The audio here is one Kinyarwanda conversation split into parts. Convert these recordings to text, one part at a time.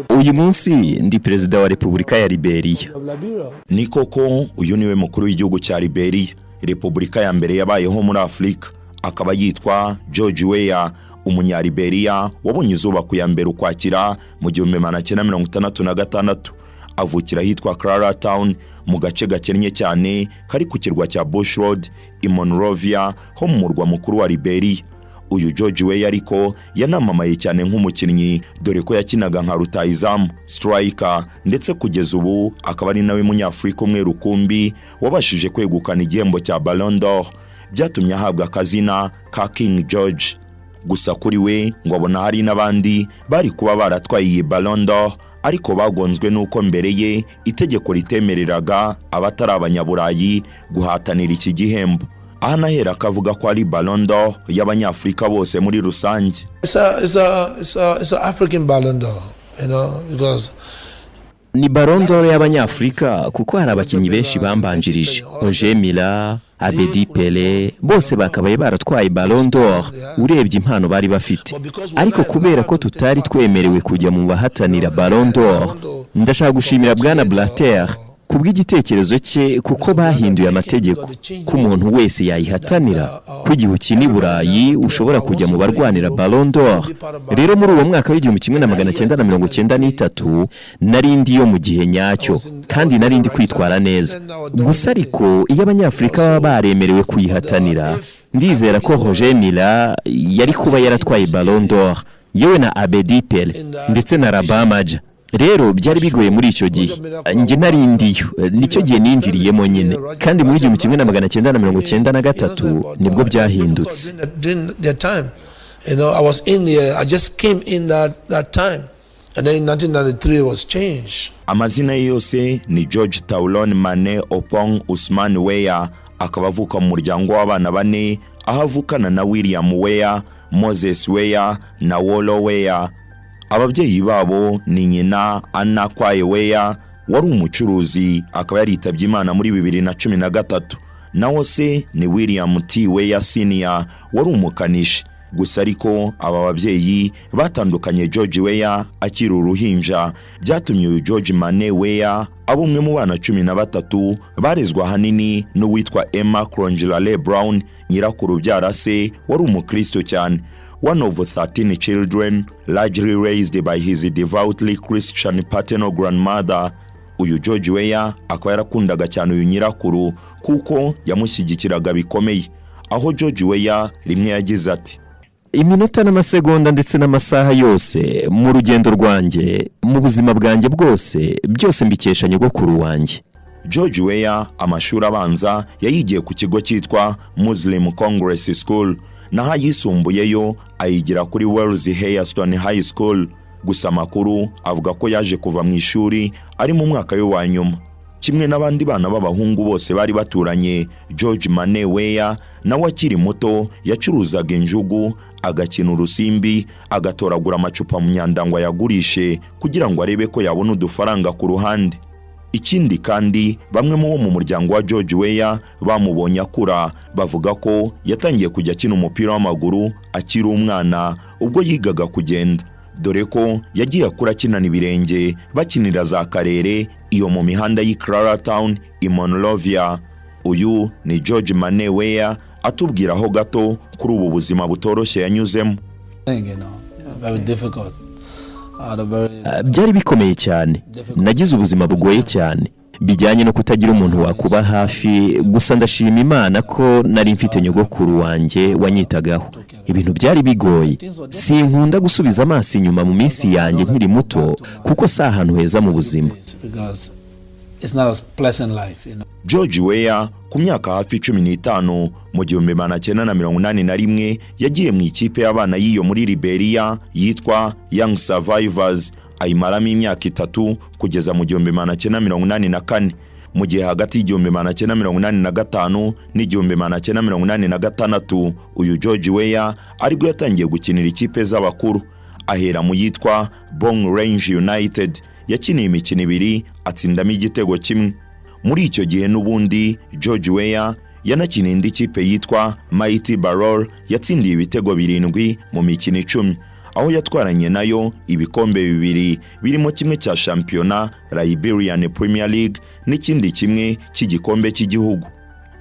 Uyu munsi ndi Perezida wa Repubulika ya Liberia. Ni koko, uyu niwe mukuru w'igihugu cya Liberia, repubulika ya mbere yabayeho muri Afurika. Akaba yitwa George Weah, Umunyaliberiya wabonye izuba ku ya 1 Ukwakira mu 1966. Avukira ahitwa Clara Town, mu gace gakennye cyane kari ku kirwa cya Bushrod i Monrovia, ho mu murwa mukuru wa Liberia. Uyu George Weah ariko yanamamaye cyane nk'umukinnyi, dore ko yakinaga nka rutahizamu, striker, ndetse kugeza ubu akaba ari nawe Munyafurika umwe rukumbi wabashije kwegukana igihembo cya Ballon d'Or. Byatumye ahabwa akazina ka King George. Gusa kuri we ngo abona hari n'abandi bari kuba baratwaye iyi Ballon d'Or, ariko bagonzwe n'uko mbere ye itegeko ritemereraga abatari Abanyaburayi guhatanira iki gihembo. Aho anahera akavuga ko ari Ballon d'Or y'Abanyafurika bose muri rusange. It's a African Ballon d'Or, because Ni Ballon d'Or y'Abanyafurika, kuko hari abakinnyi benshi bambanjirije, Roger Milla, Abedi Pele, bose bakabaye baratwaye Ballon d'Or urebye impano bari bafite. Ariko kubera ko tutari twemerewe kujya mu bahatanira Ballon d'Or, ndashaka gushimira Bwana Blatter kubw'igitekerezo cye, kuko bahinduye amategeko ko umuntu wese yayihatanira, ko igihe ukina i Burayi ushobora kujya mu barwanira Ballon d'Or. Rero muri uwo mwaka w'1993 nari ndi yo mu gihe nyacyo kandi nari ndi kwitwara neza. Gusa ariko iyo Abanyafurika baba baremerewe kuyihatanira, ndizera ko Roger Milla yari kuba yaratwaye Ballon d'Or, yewe na Abedi Pele ndetse na Rabah Madjer. Rero byari bigoye muri icyo gihe, njye nari ndiyo, nicyo gihe ninjiriyemo nyine. Kandi muri 1993 nibwo byahindutse. During their time, I was in there. I just came in that time, and then in 1993 it was changed. Amazina ye yose ni George Tauron Mane Opong Usman Weah. Akaba avuka mu muryango w'abana bane, aho avukana na William Weah, Moses Weah na Wolo Weah. Ababyeyi babo ni nyina Anna Kwaye Weah, wari umucuruzi, akaba yaritabye Imana muri 2013. Naho se ni William T Weah Senior, wari umukanishi. Gusa ariko aba babyeyi batandukanye George Weah akiri uruhinja. Byatumye uyu George Mane Weah aba umwe mu bana 13 barezwa ahanini n'uwitwa Emma Cronjilale Brown, nyirakuru ubyara se, wari umukristo cyane. One of 13 children largely raised by his devoutly Christian paternal grandmother. Uyu George Weah akaba yarakundaga cyane uyu nyirakuru, kuko yamushyigikiraga bikomeye, aho George Weah rimwe yagize ati: Iminota n'amasegonda ndetse n'amasaha yose mu rugendo rwanjye, mu buzima bwanjye bwose, byose mbikesha nyogokuru wanjye. George Weah amashuri abanza yayigiye ku kigo cyitwa Muslim Congress School, naho ayisumbuyeyo ayigira kuri Wells Hairston High School. Gusa amakuru avuga ko yaje kuva mu ishuri ari mu mwaka we wa nyuma. Kimwe n'abandi bana b'abahungu bose bari baturanye, George Mane Weah nawe akiri muto yacuruzaga injugu, agakina urusimbi, agatoragura amacupa mu myanda ngo ayagurishe kugira ngo arebe ko yabona udufaranga ku ruhande. Ikindi kandi, bamwe mu bo mu muryango wa George Weah bamubonye akura bavuga ko yatangiye kujya akina umupira w'amaguru akiri umwana, ubwo yigaga kugenda, dore ko yagiye akura akinana ibirenge, bakinira za karere iyo mu mihanda y'i Clara Town i Monrovia. Uyu ni George Mane Weah atubwiraho gato kuri ubu buzima butoroshye yanyuzemo. Very difficult. The very Byari bikomeye cyane. Nagize ubuzima bugoye cyane bijyanye no kutagira umuntu wakuba hafi. Gusa ndashima Imana ko nari mfite nyogokuru wanjye wanyitagaho. Ibintu byari bigoye. Sinkunda gusubiza amaso inyuma mu minsi yanjye nkiri muto, kuko si ahantu heza mu buzima. Because it's not a pleasant life. George Weah ku myaka hafi 15, mu 1981, yagiye mu ikipe y'abana y'iyo muri Liberia yitwa Young Survivors, ayimaramo imyaka 3 kugeza mu 1984. Mu gihe hagati y'1985 n'1986, uyu George Weah aribwo yatangiye gukinira ikipe z'abakuru, ahera mu yitwa Bong Range United. Yakiniye imikino ibiri, atsindamo igitego kimwe. Muri icyo gihe n'ubundi George Weah yanakiniye indi kipe yitwa Mighty Barroll, yatsindiye ibitego birindwi mu mikino 10. aho yatwaranye nayo ibikombe bibiri, birimo kimwe cya shampiyona Liberian Premier League n'ikindi kimwe cy'igikombe cy'igihugu.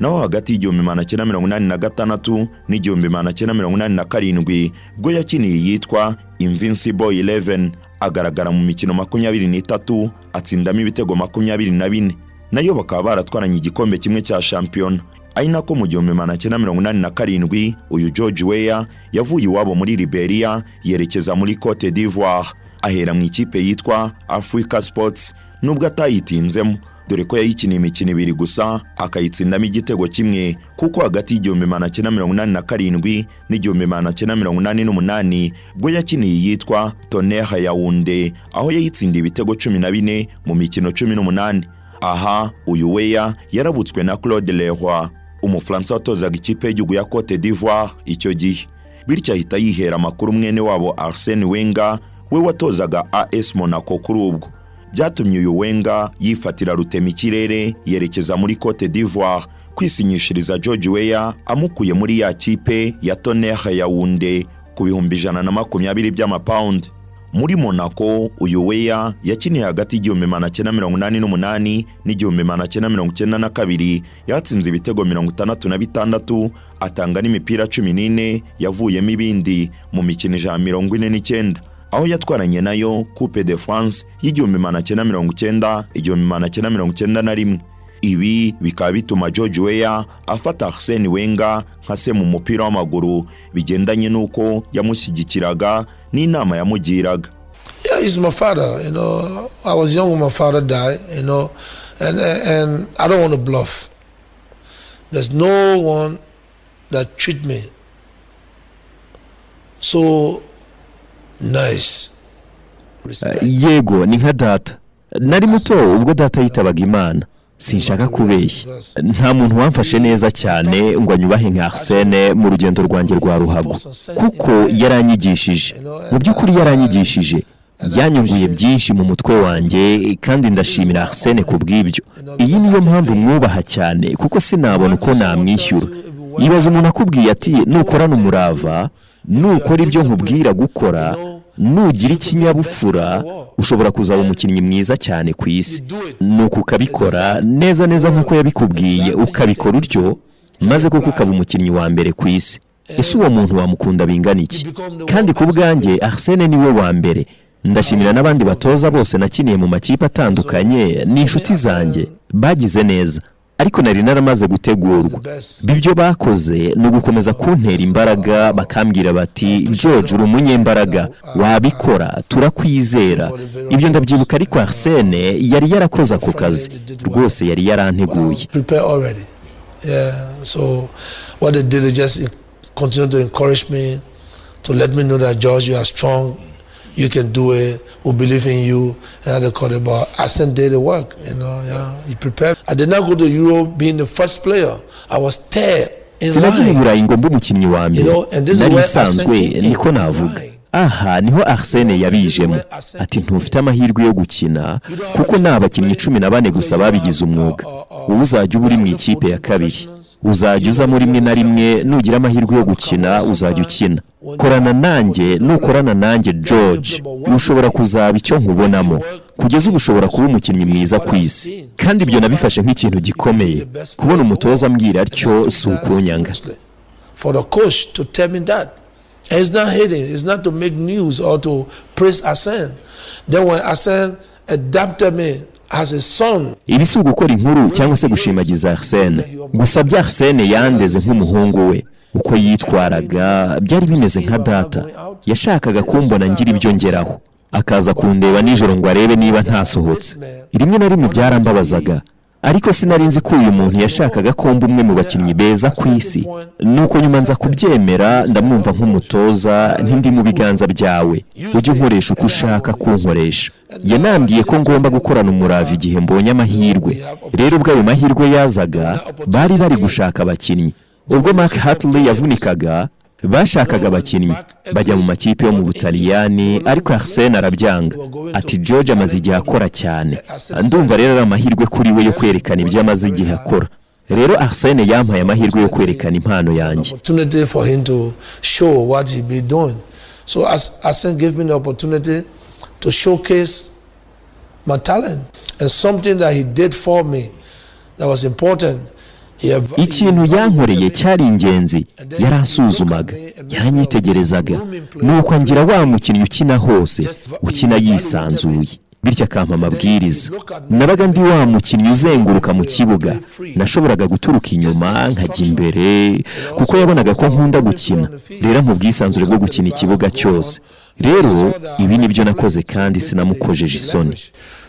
Naho hagati y'1986 n'1987 bwo yakiniye iyitwa Invincible 11, agaragara mu mikino 23, atsindamo ibitego 24, nayo bakaba baratwaranye igikombe kimwe cya shampiyona. Ari nako mu 1987 uyu George Weah yavuye iwabo muri Liberia yerekeza muri Cote d'Ivoire, ahera mu ikipe yitwa Africa Sports, nubwo atayitinzemo, dore ko yayikiniye imikino ibiri gusa akayitsindamo igitego kimwe, kuko hagati y'1987 n'1988 bwo yakiniye iyitwa Tonnerre Yaounde, aho yayitsindiye ibitego 14 mu mikino 18. Aha uyu Weah yarabutswe na Claude Leroy, Umufaransa watozaga ikipe y'igihugu ya Cote d'Ivoire icyo gihe, bityo ahita yihera amakuru mwene wabo Arsene Wenger, we watozaga AS Monaco kuri ubwo. Byatumye uyu Wenger yifatira rutemikirere yerekeza muri Cote d'Ivoire kwisinyishiriza George Weah, amukuye muri ya kipe ya Tonnerre Yaounde ku 120,000 by'amapawundi. Muri Monaco uyu Weah yakiniye hagati y'1988 n'1992, yatsinze ibitego 66, atanga n'imipira 14 yavuyemo ibindi mu mikino 149, aho yatwaranye nayo Coupe de France y'1990, 1991. Ibi bikaba bituma George Weah afata Arsene Wenger nka se mu mupira w'amaguru, bigendanye n'uko yamushyigikiraga n'inama yamugiraga. Yeah, he's my father. I was young when my father died. And I don't want to bluff. There's no one that treat me so nice. Respect. Yego, ni nka data. Nari muto ubwo data yitabaga Imana. Sinshaka kubeshya, nta muntu wamfashe neza cyane ngo anyubahe nka Arsene mu rugendo rwanjye rwa ruhago, kuko yaranyigishije. Mu by'ukuri yaranyigishije, yanyunguye byinshi mu mutwe wanjye, kandi ndashimira Arsene ku bw'ibyo. Iyi niyo mpamvu mwubaha cyane, kuko sinabona uko namwishyura. Ibaza umuntu akubwiye ati: "Nukorana umurava, nukora ibyo nkubwira gukora, nugira ikinyabupfura, ushobora kuzaba umukinnyi mwiza cyane ku isi," nuko ukabikora neza neza nk'uko yabikubwiye, ukabikora utyo, maze koko ukaba umukinnyi wa mbere ku isi. Ese uwo muntu wamukunda bingana iki? Kandi ku bwanjye Arsene niwe wa mbere. Ndashimira n'abandi batoza bose nakiniye mu makipe atandukanye, ni inshuti zanjye, bagize neza, ariko nari naramaze gutegurwa. Ibyo bakoze ni ugukomeza kuntera imbaraga, bakambwira bati: "George, uri umunyembaraga, wabikora, turakwizera." Ibyo ndabyibuka, ariko Arsene yari yarakoze ako kazi rwose, yari yaranteguye. Prepare already. Yeah. So what they did is just continue to encourage me, to let me know that, "George, you are strong, you can do it. We believe in you." And they called it, but Arsene did the work. Yeah, he prepared. I did not go to Europe being the first player. I was third in Sinagiye i line. Burayi ngo mbe umukinnyi wa mbere, nari nsanzwe, niko navuga. Aha niho Arsene yabijemo, ati: "Ntufite amahirwe yo gukina kuko ni abakinnyi 14 gusa babigize umwuga. Wowe uzajya uba uri mu ikipe ya kabiri, uzajya uzamo rimwe na rimwe. Nugira amahirwe yo gukina uzajya ukina. Korana nanjye, nukorana nanjye George, ushobora kuzaba icyo nkubonamo. Kugeza ubu ushobora kuba umukinnyi mwiza ku isi." Kandi ibyo nabifashe nk'ikintu gikomeye. Kubona umutoza ambwira atyo si ukunyanga. For the coach to tell me that. And it's not hating, it's not to make news or to praise Arsene. Then when Arsene adopted me as a son, Ibi si ugukora inkuru cyangwa se gushimagiza Arsene gusa. Bya Arsene yandeze nk'umuhungu we. Uko yitwaraga byari bimeze nka data. Yashakaga kumbona ngira ibyo ngeraho, akaza kundeba nijoro ngo arebe niba ntasohotse. Rimwe na rimwe byarambabazaga, ariko sinari nzi ko uyu muntu yashakaga ko mba umwe mu bakinnyi beza ku isi. Nuko nyuma nza kubyemera, ndamwumva nk'umutoza, ntindi mu biganza byawe, ujye unkoresha uko ushaka kunkoresha. Yanambwiye ko ngomba gukorana umurava igihe mbonye amahirwe. Rero ubwo ayo mahirwe yazaga, bari bari gushaka abakinnyi. Ubwo Mark Hartley yavunikaga, bashakaga abakinnyi bajya mu makipe yo mu Butaliyani, ariko Arsene arabyanga, ati: "George amaze igihe akora cyane, ndumva rero ari amahirwe kuri we yo kwerekana ibyo amaze igihe akora." Rero Arsene yampaye amahirwe yo kwerekana impano yanjye. Opportunity for him to show what he be doing. So as Arsene gave me the opportunity to showcase my talent and something that he did for me that was important. Ikintu yankoreye cyari ingenzi, yaransuzumaga, yaranyitegerezaga, nuko angira wa mukinnyi ukina hose, ukina yisanzuye, bityo akampa amabwiriza. Nabaga ndi wa mukinnyi uzenguruka mu kibuga, nashoboraga guturuka inyuma nkajya imbere, kuko yabonaga ko nkunda gukina. Rero mu bwisanzure bwo gukina ikibuga cyose, rero ibi nibyo nakoze kandi sinamukojeje isoni.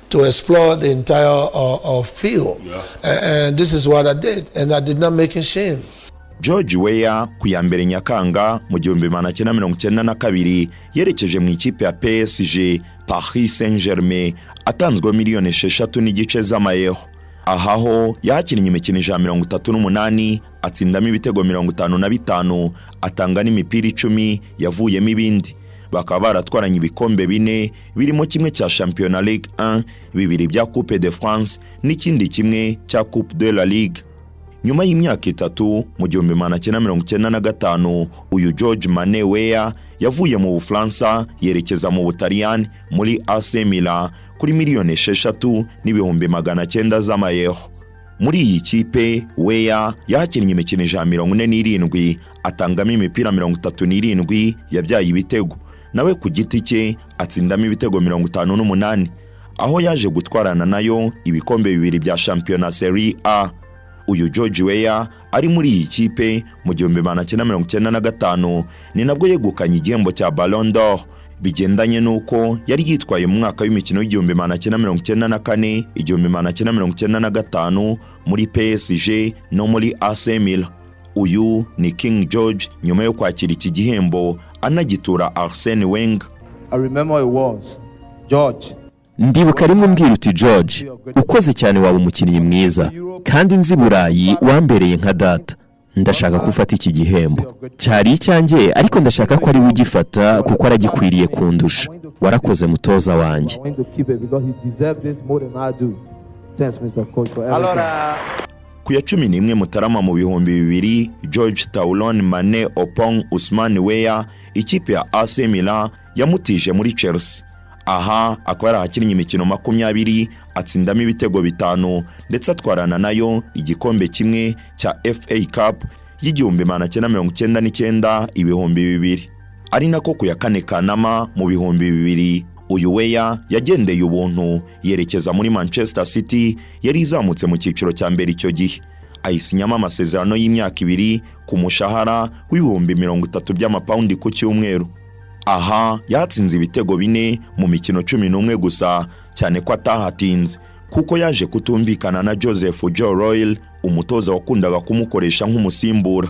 To explore the entire field. And this is what I did, and I did not make him shame. George Weah ku ya 1 Nyakanga mu 1992 yerekeje mu ikipe ya PSG, Paris Saint-Germain, atanzweho miliyoni 6.5 z'amayero. Aha ho yahakinnye imikino 138, atsindamo ibitego 55, atanga n'imipira 10 yavuyemo ibindi. Bakaba baratwaranye ibikombe bine, birimo kimwe cya shampiyona Ligue 1, bibiri bya Coupe de France n'ikindi kimwe cya Coupe de la Ligue. Nyuma y'imyaka 3, mu 1995, uyu George Mane Weah yavuye mu Bufaransa yerekeza mu Butaliyani muri AC Milan kuri miliyoni 6.9 million z'amayero. Muri iyi kipe Weah yahakinnye imikino 147, atangamo imipira 37 yabyaye ibitego, nawe ku giti cye atsindamo ibitego 58, aho yaje gutwarana nayo ibikombe bibiri bya shampiyona Serie A. Uyu George Weah ari muri iyi kipe mu 1995 ni nabwo yegukanye igihembo cya Ballon d'Or, bigendanye n'uko yari yitwaye mu mwaka w'imikino w'1994, 1995 muri PSG no muri AC Milan. Uyu ni King George nyuma yo kwakira iki gihembo anagitura Arsene Wenger. I remember it was George. Ndibuka rimwe umbwira uti: "George, ukoze cyane, waba umukinnyi mwiza, kandi nzi Burayi, wambereye nka data. Ndashaka ko ufata iki gihembo. Cyari icyanjye, ariko ndashaka ko ari we ugifata kuko aragikwiriye kundusha. Warakoze, mutoza wanjye." I want to keep it because he deserved this more than I do. Thanks, Mr. Coach, for everything. Ku ya 11 Mutarama mu 2000, George Tauron Mane Opong Usman Weah, ikipe ya AC Milan yamutije muri Chelsea. Aha akaba yarahakinnye imikino 20, atsindamo ibitego bitanu, ndetse atwarana nayo igikombe kimwe cya FA Cup y'1999, 2000. Ari nako ku ya 4 Kanama mu 2000 uyu Weah yagendeye ubuntu yerekeza muri Manchester City yari izamutse mu cyiciro cya mbere icyo gihe, ayisinyamo amasezerano y'imyaka 2 ku mushahara w'30,000 by'amapawundi ku cyumweru. Aha yatsinze ibitego bine mu mikino 11 gusa, cyane ko atahatinze kuko yaje kutumvikana na Joseph Joe Royle, umutoza wakundaga kumukoresha nk'umusimbura.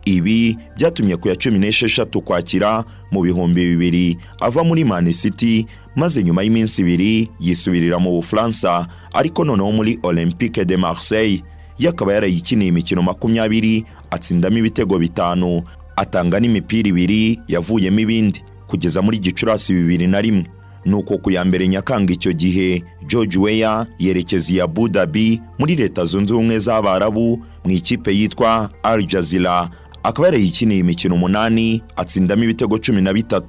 Ibi byatumye ku ya 16 Ukwakira mu 2000 ava muri Man City, maze nyuma y'iminsi 2 yisubirira mu Bufaransa, ariko noneho muri Olympique de Marseille. Ye akaba yarayikiniye imikino 20, atsindamo ibitego bitanu, atanga n'imipira ibiri yavuyemo ibindi, kugeza muri Gicurasi 2001. Nuko ku ya 1 Nyakanga icyo gihe George Weah yerekeza i Abu Dhabi muri Leta Zunze Ubumwe z'Abarabu mu ikipe yitwa Al Jazira. Akaba yarayikiniye imikino umunani, atsindamo ibitego 13,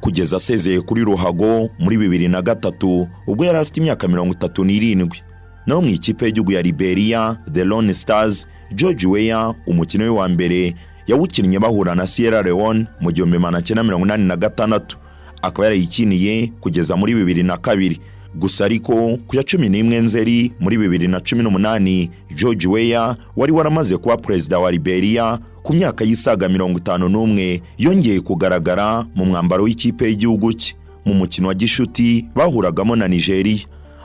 kugeza asezeye kuri ruhago muri 2003, ubwo yari afite imyaka 37. Naho mu ikipe y'igihugu ya Liberia, The Lone Stars, George Weah umukino we wa mbere yawukinnye bahura na Sierra Leone mu 1986, akaba yarayikiniye kugeza muri 2002 gusa. Ariko ku ya 11 Nzeri muri 2018, George Weah wari waramaze kuba perezida wa Liberia ku myaka y'isaga 51 yongeye kugaragara mu mwambaro w'ikipe y'igihugu cye mu mukino wa gishuti bahuragamo na Nigeria,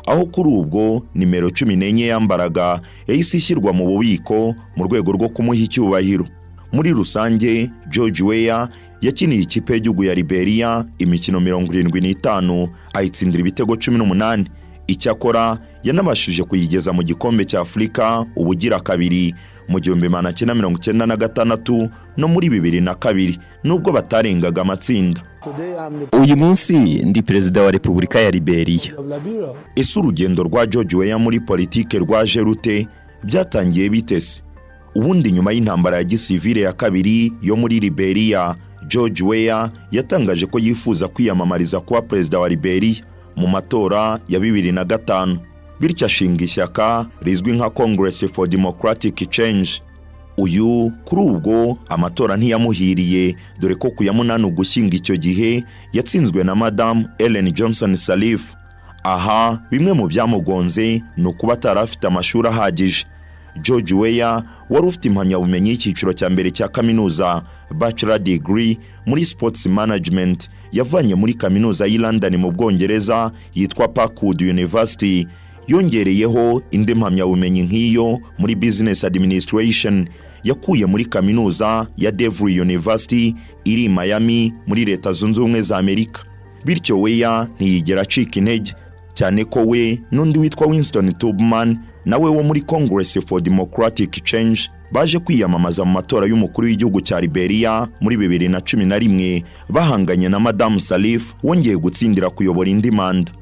aho kuri ubwo nimero 14 yambaraga yahise ishyirwa mu bubiko mu rwego rwo kumuha icyubahiro. Muri rusange, George Weah yakiniye ikipe y'igihugu ya Liberia imikino 75, ayitsindira ibitego 18. Icyakora yanabashije kuyigeza mu gikombe cya Afurika ubugira kabiri mu 1996 no muri 2002, nubwo batarengaga amatsinda. Uyu munsi ndi perezida wa Repubulika ya Liberia. Ese urugendo rwa George Weah muri politike rwaje rute? Byatangiye bite se ubundi? Nyuma y'intambara ya gisivile ya kabiri yo muri Liberia, George Weah yatangaje ko yifuza kwiyamamariza kuba perezida wa Liberia mu matora ya 2005, bityo ashinga ishyaka rizwi nka Congress for Democratic Change. Uyu kuri ubwo amatora ntiyamuhiriye, dore ko ku ya 8 Ugushyingo icyo gihe yatsinzwe na Madamu Ellen Johnson Sirleaf. Aha bimwe mu byamugonze ni ukuba atari afite amashuri ahagije. George Weah wari ufite impamyabumenyi y'icyiciro cya mbere cya kaminuza, bachelor degree muri sports management, yavanye muri kaminuza y'i London mu Bwongereza yitwa Parkwood University, yongereyeho indi mpamyabumenyi nk'iyo muri business administration yakuye muri kaminuza ya Devry University iri i Miami muri Leta Zunze Ubumwe za Amerika. Bityo Weah ntiyigera acika intege, cyane ko we n'undi witwa Winston Tubman, nawe wo muri Congress for Democratic Change, baje kwiyamamaza mu matora y'umukuru w'igihugu cya Liberia muri 2011, bahanganye na Madamu Sirleaf wongeye gutsindira kuyobora indi manda.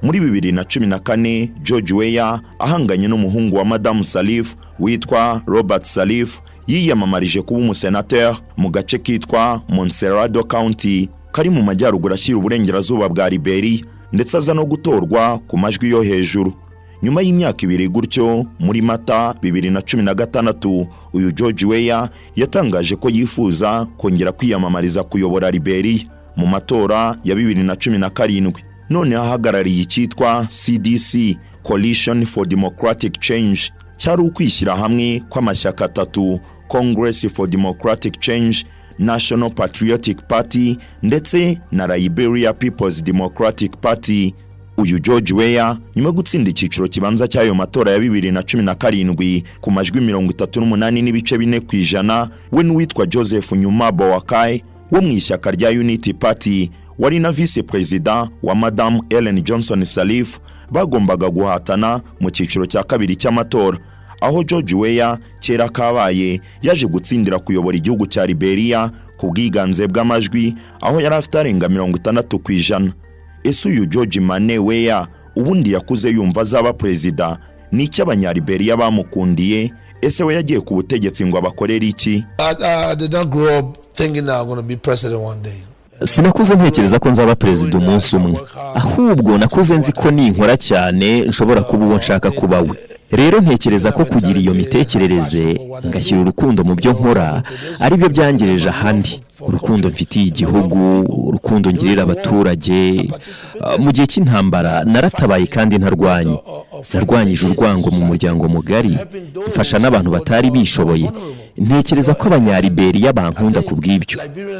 Muri 2014, George Weah ahanganye n'umuhungu wa Madamu Sirleaf witwa Robert Sirleaf, yiyamamarije kuba umusenateri mu gace kitwa Montserrado County kari mu majyaruguru ashyira uburengerazuba bwa Liberia, ndetse aza no gutorwa ku majwi yo hejuru. Nyuma y'imyaka 2 gutyo, muri Mata 2016, uyu George Weah yatangaje ko yifuza kongera kwiyamamariza kuyobora Liberia mu matora ya 2017, noneho ahagarariye icyitwa CDC, Coalition for Democratic Change. Cyari ukwishyira hamwe kw'amashyaka atatu: Congress for Democratic Change, National Patriotic Party ndetse na Liberia People's Democratic Party. Uyu George Weah, nyuma yo gutsinda icyiciro kibanza cy'ayo matora ya 2017 ku majwi 38.4%, we n'uwitwa Joseph Nyuma Boakai wo mu ishyaka rya Unity Party, wari na vice perezida wa Madamu Ellen Johnson Sirleaf, bagombaga guhatana mu cyiciro cya kabiri cy'amatora, aho George Weah kera kabaye yaje gutsindira kuyobora igihugu cya Liberia ku bwiganze bw'amajwi, aho yari afite arenga 60%. Ese uyu George Mane Weah ubundi yakuze yumva azaba perezida? Ni icyo Abanyaliberiya bamukundiye? Ese we yagiye ku butegetsi ngo abakorere iki? I did not grow up thinking that I'm going to be president one day. Sinakuze ntekereza ko nzaba perezida umunsi umwe, ahubwo nakuze nzi ko ninkora cyane nshobora kuba uwo nshaka kuba we. Rero ntekereza ko kugira iyo mitekerereze, ngashyira urukundo mu byo nkora, ari byo byangejeje ahandi. Urukundo mfitiye igihugu, urukundo ngirira abaturage. Mu gihe cy'intambara naratabaye kandi ntarwanye. Narwanyije urwango mu muryango mugari, mfasha n'abantu batari bishoboye. Ntekereza ko Abanyaliberiya bankunda ku bw'ibyo.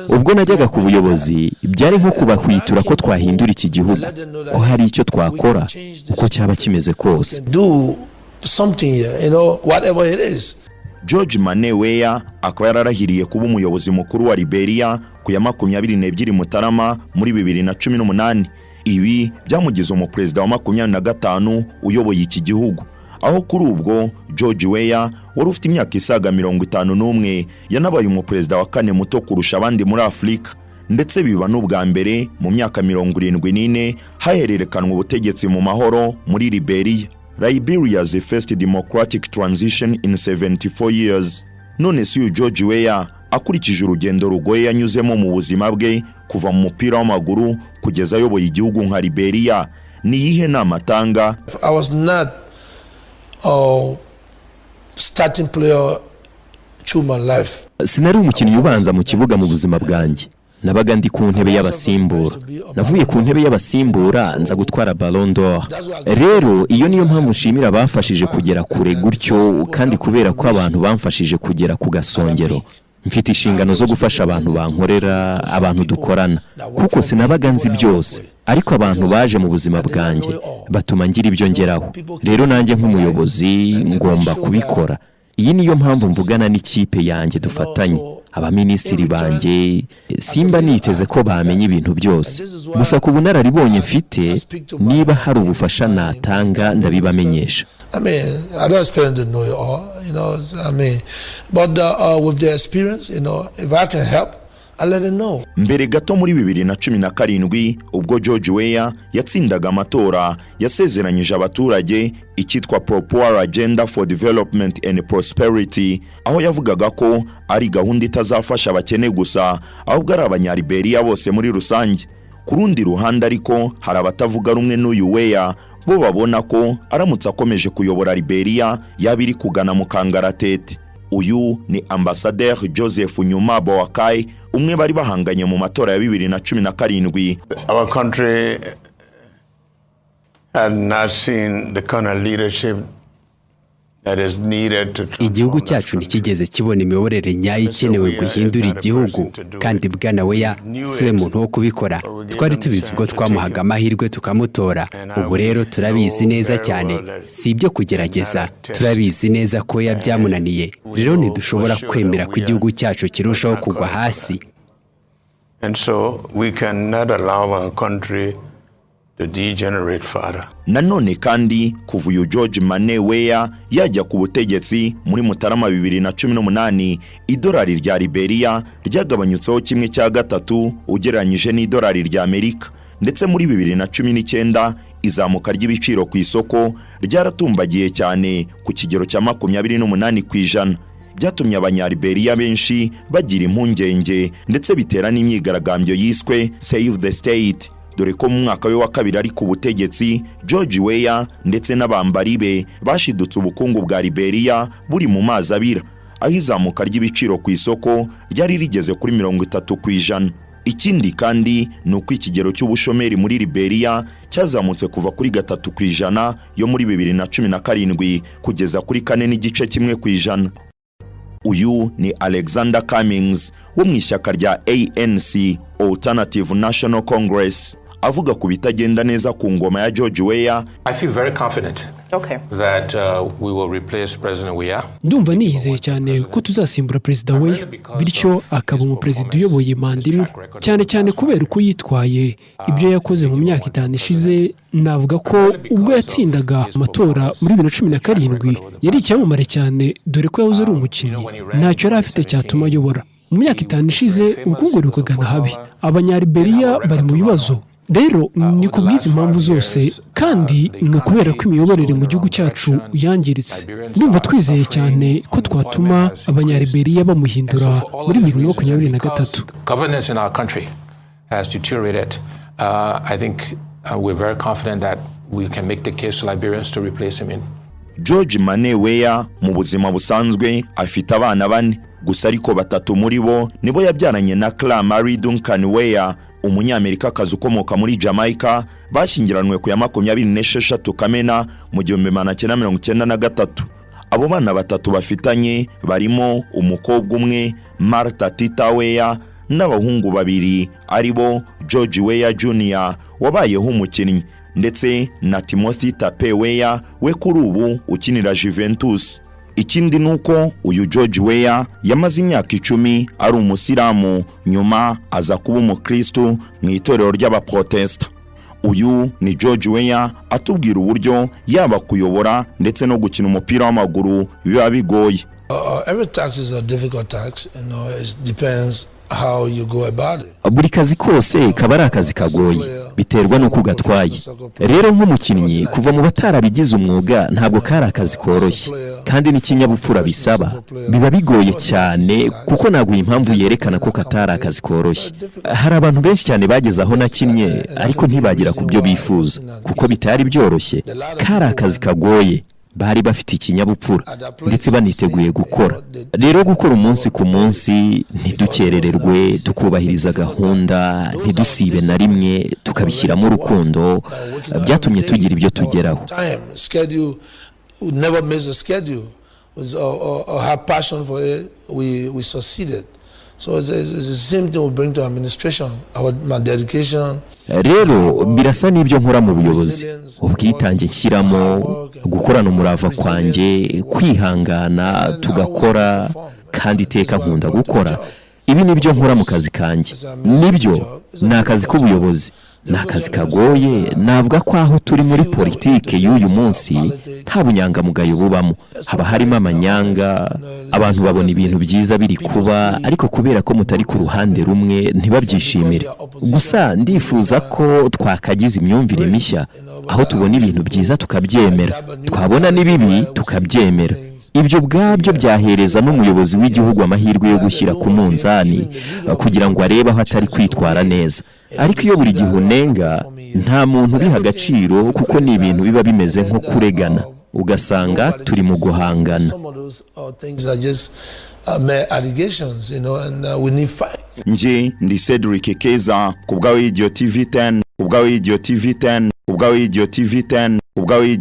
Ubwo najyaga ku buyobozi, byari nko kubahwitura ko twahindura iki gihugu, ko hari icyo twakora uko cyaba kimeze kose. Do something here, whatever it is. George Mane Weah akaba yararahiriye kuba umuyobozi mukuru wa Liberia ku ya 22 Mutarama muri 2018. Ibi byamugize umuperezida wa 25 uyoboye iki gihugu, aho kuri ubwo George Weah wari ufite imyaka isaga 51 yanabaye umuperezida wa kane muto kurusha abandi muri Afurika, ndetse biba n'ubwa mbere mu myaka 74 hahererekanwa ubutegetsi mu mahoro muri Liberia, Liberia's first democratic transition in 74 years. None si uyu George Weah, akurikije urugendo rugoye yanyuzemo mu buzima bwe kuva mu mupira w'amaguru kugeza ayoboye igihugu nka Liberia, ni iyihe nama atanga? I was not a starting player through my life. Sinari umukinnyi ubanza mu kibuga mu buzima bwanjye, nabaga ndi ku ntebe y'abasimbura. Navuye ku ntebe y'abasimbura nza gutwara Ballon d'Or. Rero iyo niyo mpamvu nshimira abamfashije kugera kure gutyo, kandi kubera ko abantu bamfashije kugera ku gasongero, mfite inshingano zo gufasha abantu bankorera, abantu dukorana, kuko sinabaga nzi byose, ariko abantu baje mu buzima bwanjye batuma ngira ibyo ngeraho. Rero nanjye nk'umuyobozi ngomba kubikora. Iyi niyo mpamvu mvugana n'ikipe yanjye dufatanye, abaminisitiri banjye. Simba niteze ko bamenya ibintu byose, gusa ku bunararibonye mfite, niba hari ubufasha natanga ndabibamenyesha. I mean, I don't expect them to know it all. I mean, but with the experience, if I can help, I let him know. Mbere gato muri 2017, ubwo George Weah yatsindaga amatora, yasezeranyije abaturage icyitwa Pro-Poor Agenda for Development and Prosperity, aho yavugaga ko ari gahunda itazafasha abakene gusa, ahubwo ari Abanyaliberiya bose muri rusange. Ku rundi ruhande ariko, hari abatavuga rumwe n'uyu Weah, bo babona ko aramutse akomeje kuyobora Liberia yaba iri kugana mu kangaratete. Uyu ni Ambasaderi Joseph Nyuma Boakai, umwe bari bahanganye mu matora ya 2017. Our country had not seen the kind of leadership that is needed to Igihugu cyacu ntikigeze kibona imiyoborere nyayo ikenewe ngo ihindure igihugu, kandi Bwana Weah si we muntu wo kubikora. Twari tubizi ubwo twamuhaga amahirwe tukamutora. Ubu rero turabizi neza cyane, si ibyo kugerageza, turabizi neza ko Weah byamunaniye. Rero ntidushobora kwemera ko igihugu cyacu kirushaho kugwa hasi. And so we cannot allow our country to degenerate further. Nanone kandi, kuva uyu George Mane Weah yajya ku butegetsi muri Mutarama 2018, idolari rya Liberia ryagabanyutseho 1/3 ugereranyije n'idolari rya Amerika. Ndetse muri 2019 izamuka ry'ibiciro ku isoko ryaratumbagiye cyane ku kigero cya 28%. Byatumye Abanyaliberiya benshi bagira impungenge, ndetse bitera n'imyigaragambyo yiswe Save the State, dore ko mu mwaka we wa kabiri ari ku butegetsi, George Weah ndetse n'abambari be bashidutse ubukungu bwa Liberia buri mu mazi abira, aho izamuka ry'ibiciro ku isoko ryari rigeze kuri 30%. Ikindi kandi ni uko ikigero cy'ubushomeri muri Liberia cyazamutse kuva kuri 3% yo muri 2017 kugeza kuri 4.1%. Uyu ni Alexander Cummings wo mu ishyaka rya ANC, Alternative National Congress, avuga ku bitagenda neza ku ngoma ya George Weah. I feel very confident that we will replace President Weah. Ndumva niyizeye cyane ko tuzasimbura Perezida Weah, bityo akaba umuperezida uyoboye manda imwe, cyane cyane kubera uko yitwaye, ibyo yakoze mu myaka 5 ishize. Navuga ko ubwo yatsindaga amatora muri 2017 yari icyamamare cyane, dore ko yahoze ari umukinnyi. Ntacyo yari afite cyatuma ayobora. Mu myaka 5 ishize ubukungu buri kugana habi, Abanyaliberiya bari mu bibazo. Rero ni ku bw'izi mpamvu zose, kandi ni ukubera ko imiyoborere mu gihugu cyacu yangiritse, ndumva twizeye cyane ko twatuma Abanyaliberiya bamuhindura muri 2023. Governance in our country has deteriorated. I think we're very confident that we can make the case to Liberians to replace him in George Mane Weah mu buzima busanzwe afite abana bane gusa, ariko batatu muri bo nibo yabyaranye na Clara Marie Duncan Weah, Umunyamerikakazi ukomoka muri Jamaica, bashyingiranywe ku ya 26 Kamena mu 1993. Abo bana batatu bafitanye barimo umukobwa umwe, Martha Tita Weah, n'abahungu babiri, ari bo George Weah Jr wabayeho umukinnyi, ndetse na Timothy Tape Weah, we kuri ubu ukinira Juventus. Ikindi ni uko uyu George Weah yamaze imyaka 10 ari umusilamu, nyuma aza kuba umukristu mu itorero ry'abaprotesta. Uyu ni George Weah atubwira uburyo yaba kuyobora ndetse no gukina umupira w'amaguru biba bigoye. Every task is a difficult task. It depends how you go about it. Buri kazi kose kaba ari akazi kagoye, biterwa n'uko ugatwaye. Rero nk'umukinnyi, kuva mu batarabigize umwuga, ntabwo kari akazi koroshye, kandi n'ikinyabupfura bisaba biba bigoye cyane, kuko naguha impamvu yerekana ko katari akazi koroshye. Hari abantu benshi cyane bageze aho nakinnye, ariko ntibagera ku byo bifuza kuko bitari byoroshye. Kari akazi kagoye. Bari bafite ikinyabupfura ndetse baniteguye gukora. Rero gukora umunsi ku munsi, ntidukerererwe, tukubahiriza gahunda, ntidusibe na rimwe, tukabishyiramo urukundo, byatumye tugira ibyo tugeraho. Time, schedule, we never miss a schedule, or have passion for it, we succeeded. So it's the same thing we bring to administration, my dedication. Rero birasa n'ibyo nkora mu buyobozi: ubwitange nshyiramo, gukorana umurava kwanjye, kwihangana, tugakora, kandi iteka nkunda gukora. Ibi ni byo nkora mu kazi kanjye. Nibyo, ni akazi k'ubuyobozi. Ni akazi kagoye. Navuga ko aho turi muri politike y'uyu munsi nta bunyangamugayo bubamo, haba harimo amanyanga. Abantu babona ibintu byiza biri kuba, ariko kubera ko mutari ku ruhande rumwe ntibabyishimire. Gusa ndifuza ko twakagize imyumvire mishya, aho tubona ibintu byiza tukabyemera, twabona n'ibibi tukabyemera. Ibyo ubwabyo byahereza n'umuyobozi w'igihugu amahirwe yo gushyira ku munzani kugira ngo arebe aho atari kwitwara neza. Ariko iyo buri gihe unenga, nta muntu ubiha agaciro, kuko ni ibintu biba bimeze nko kuregana, ugasanga turi mu guhangana. Some of those things are just mere allegations, and we need facts. Nje ndi Cedric Keza ku bwa Radio TV 10, ku bwa Radio TV 10, ku bwa Radio TV 10, ku bwa.